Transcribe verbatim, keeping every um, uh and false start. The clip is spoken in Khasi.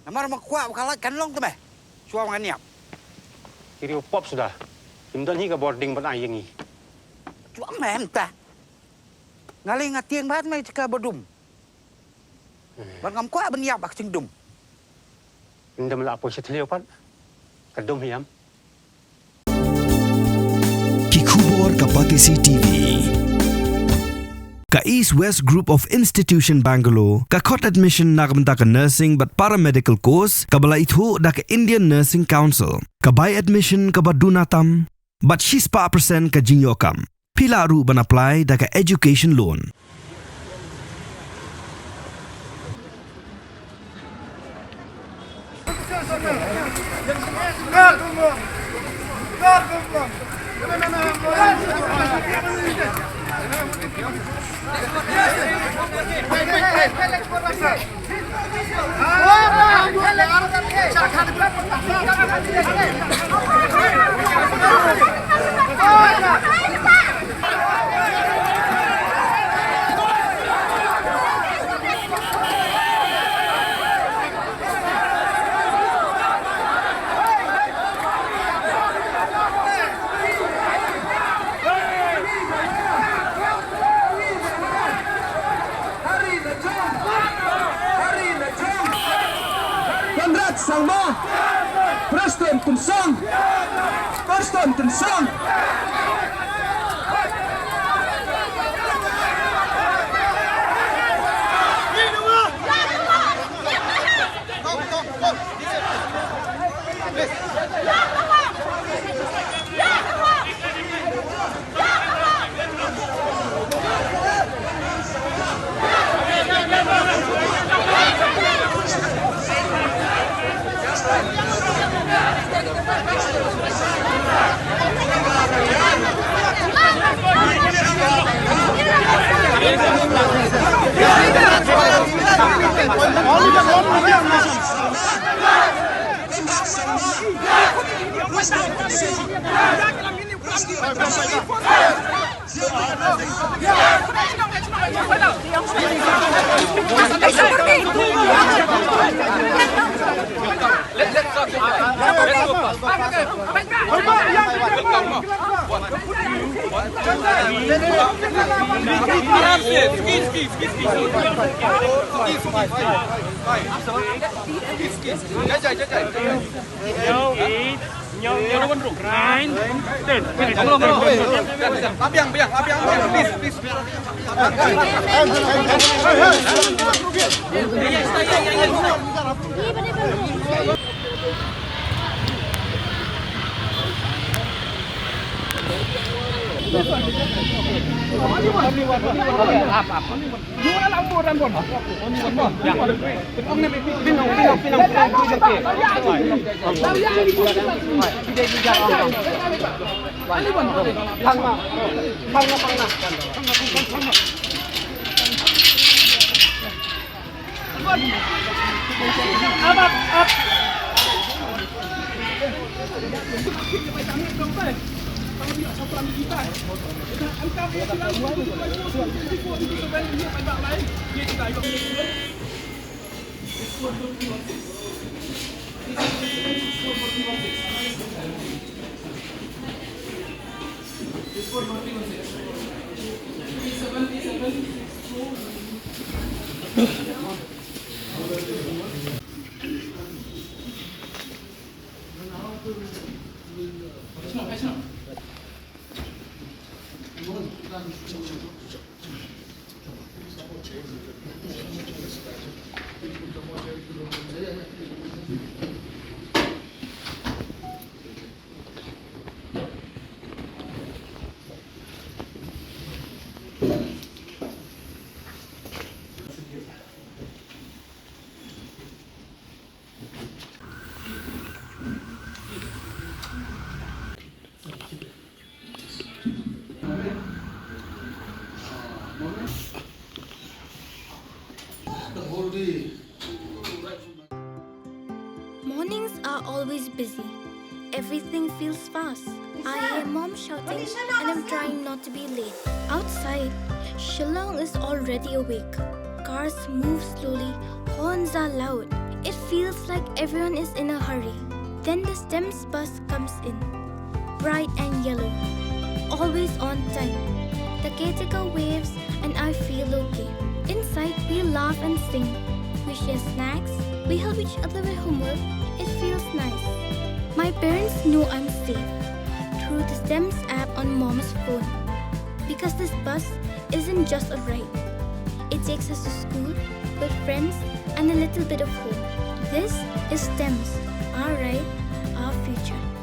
Namar ma kwah ba ka lait kan long te me. Shuwa ngan ïap. Ki riew pop suda. Kim don hi ka bording ban ai ïa ngi. Shuwa me mynta. Nga lei nga tieng bad me jaka ba dum. Bad ngam kwah ban ïap bad ka jingdum. Ynda me la poi sha thliew pat. Ka dum hiam. Ki khubor ka Batesi T V. Ka East West Group of Institution Bangalore ka khot admission na ka bynta ka nursing bad paramedical course kaba la ithuh da ka Indian Nursing Council. Ka bai admission kaba duna tam bad shispah percent ka jingïoh kam. Phi lah ruh ban apply da ka education loan. Conrad Sangma. Preston Tynsong. Preston Tynsong. Aram se, ski, ski, ski, ski. Ski, ski. Jai, jai, jai, jai. Nine, ten. Abiang, abiang, abiang, abiang, please, please. Mornings are always busy. Everything feels fast. I hear mom shouting and I'm trying not to be late. Outside, Shillong is already awake. Cars move slowly, horns are loud. It feels like everyone is in a hurry. Then the STEMS bus comes in, bright and yellow, always on time. The caretaker waves and I feel okay. Inside, we laugh and sing. We share snacks. We help each other with homework. It feels nice. My parents know I'm safe through the STEMS app on mom's phone. Because this bus isn't just a ride. It takes us to school, with friends, and a little bit of hope. This is STEMS, our ride, our future.